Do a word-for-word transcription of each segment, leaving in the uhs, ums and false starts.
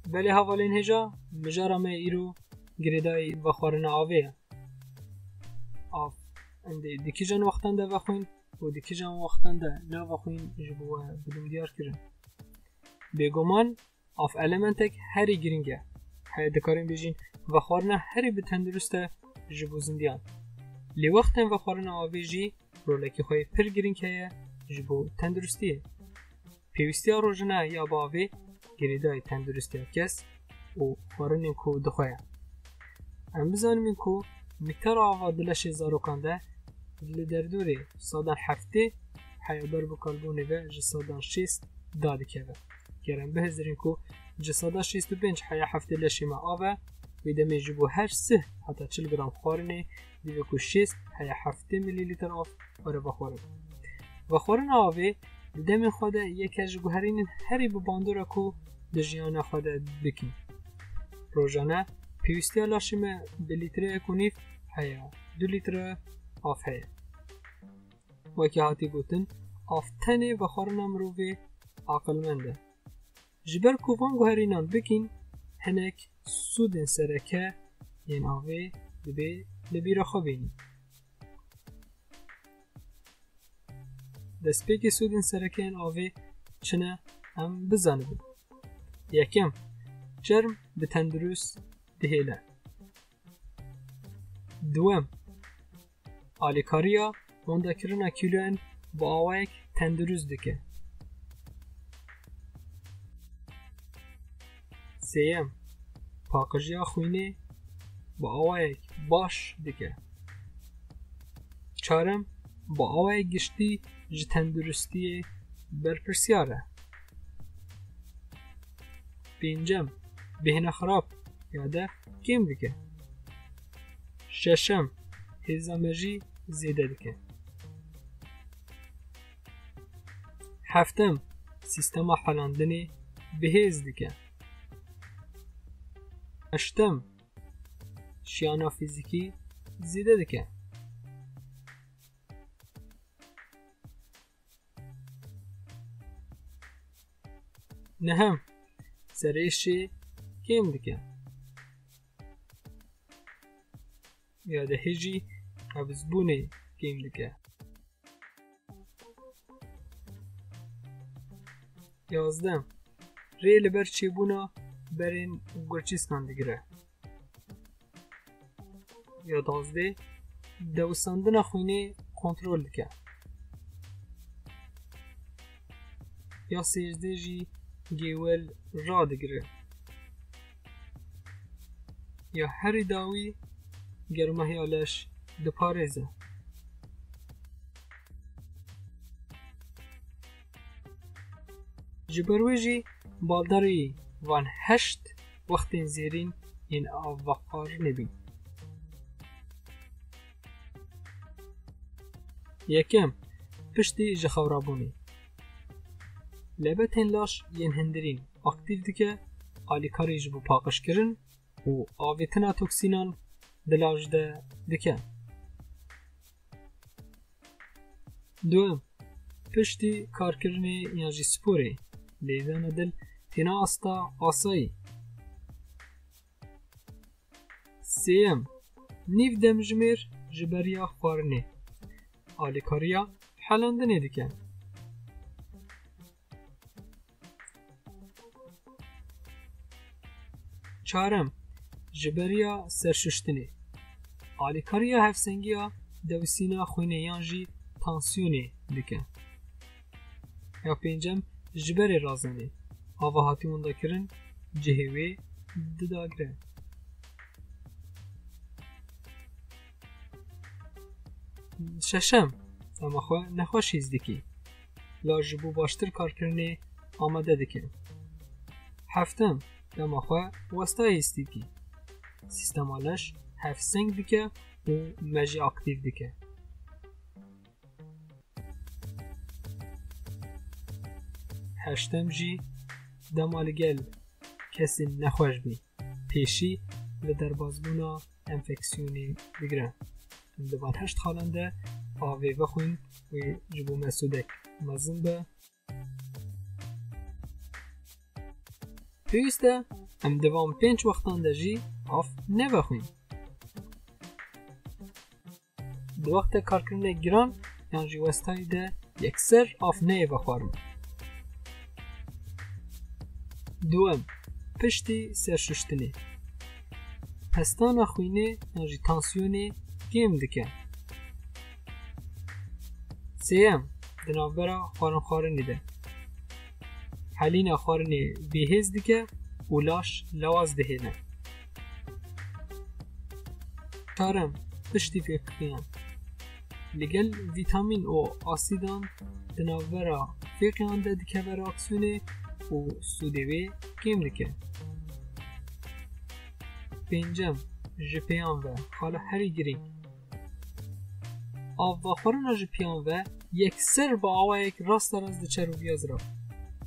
Belê hevalên hêja, mijara me îro girêdayî vexwarina avê ye. Av em dê di kîjan wextan de vexwin û di kîjan wextan de navexwin ji bo we bidim diyar kirin. Bêguman av elementek herî girîng e. Heye dikarin bêjin vexwarina herî bi tendurist e ji bo zindiyan. Lê wextên vexwarina avê jî rolekî xwe yê pir girîng heye ji bo tenduristiyê. Pêwîstiya rojane ya bi avê girêdayî tenduristiya kes û xwarinên ku dixwe ye. Em bizanibin ku miqdara ava di leşê zarokan de li derdorê sadan heftê heya ber bi karbonê ve ji sadan şêst dadikeve. Ger em bihizirîn ku ji sada şêst û pênc heya heftê leşê me av e, wê demê ji bo her sih heta çil gram xwarinê divê ku şêst heya heftê milîlîtir av were vexwarin. Vexwarina avê di demên xwe de yeke ji guherînên herî bi bandor e ku di jiyana xwe de dikin. Rojane pêwîstiya laşê me bi lîtreyek û nîv heya du lître av heye. Wekî hatî gotin, av tenê vexwarina mirovê aqilmend e. Ji ber ku van guherînan bikin, hinek sûdên sereke yên avê divê li bîra xwe bînin. Destpêkê sûdên sereke yên avê çi ne, em bizanibin. Yekem, çerm bi tendurist dihêle. Duwem, alîkariya wendakirina kîloyan bi awayek tendurist dike. Sêyem, paqijiya xwînê bi awayek baş dike. Çarem, bi awayek giştî ji tenduristiyê berpirsiyar e. Pêncem, bêhna xirab ya dev kêm dike. Şeşem, hêza mejî zêde dike. Heftem, sîstema helandinê bihêz dike. Heştem, şiyana fîzîkî zêde dike. Nehem, serêşê kêm dike. Ya dehê jî qebizbûnê kêm dike. Yazdeh, rê li ber çêbûna berên gurçîskan digire. Ya duwazdeh, dewisandina xwînê kontrol dike. Ya sêzdeh jî gêwel radigire. Ya herî dawî germahiya leş diparêze. Ji ber wê jî baldarî van heşt wextên zêrîn yên avvexwarinê bîn. Yekem, piştî ji xewrabûnê. Lebetên laş yên hindirîn aktîf dike, alîkarî ji bo paqijkirin û avêtina toksînan di laş de dike. Duem, piştî karkirinê yan jî sporê, lêdana dil têne asta asayî. Sêyem, nîv demjimêr ji beriya xwarinê alîkariya helandinê dike. Çarem, ji beriya serşuştinê. Alîkariya hevsengiya dewisîna xwînê yan jî tansiyonê dike. Ya pêncem, ji berê razenê. Ava hatî winda kirin, cihê wê didagire. Şeşem, dema xwe nexweş hîs dikî. Laş ji bo baştir karkirinê amade dike. Heftem, dema xwe westa hîs dikî. Sîstema leş hevseng dike û mejî aktîf dike. Heştem jî, dema li gel kesên nexweş bî, pêşî li derbazbûna enfeksiyonê digire. Em di van heşt xalan de avê vexwin, wê ji bo me sûdek mezin be. Pêwîst e Em di van pênc wextan de jî av nevexwîn. Di wextê karkirinê giran yan jî westayî de yekser av neyê vexwarin. Duwem, piştî serşuştinê. Pestana xwînê yan jî tansiyonê kêm dike. Sêyem, di navbera xwarinxwarinê de. Helîna xwarinê bêhêz dike û laş lawaz dihêle. Çarem, piştî fêqiyan. Li gel vîtamîn û asîdan di navbera fêqiyan de dikeve reaksiyonê û sûdê wê kêm dike. Pêncem, ji pêyan ve, xala herî girîng. Av vexwarina ji pêyan ve yekser bi awayek rasterast diçe rûviyaz re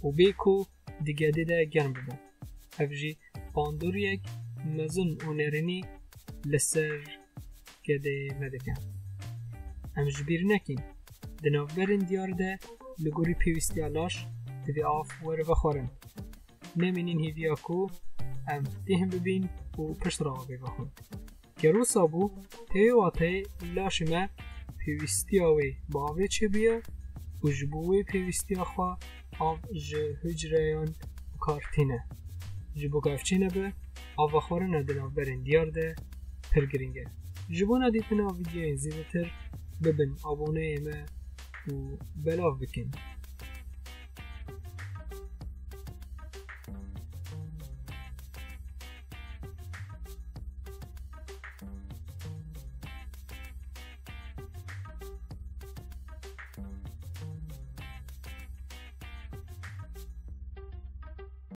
û bê ku di gedê de germ bibe. Ev jî bandoriyek mezin û nerînî li ser gedê me dike. Em ji bîr nekîn, di navberên diyar de li gorî pêwîstiya laş divê av were vexwarin. Nemînîn hêviya ku em têhin bibîn û pişt re avê vexwin. Ger wisa bû, tê wateyê laşê me pêwîstiya wê bi avê çêbûye û ji bo wê pêwîstiya xwe av ji hucreyan bi kar tîne. Ji bo ku ev çênebe, avvexwarina di navberên diyar de pir girîng e. Ji bona dîtina vîdeoyên zêdetir bibin aboneyê me û belav bikin.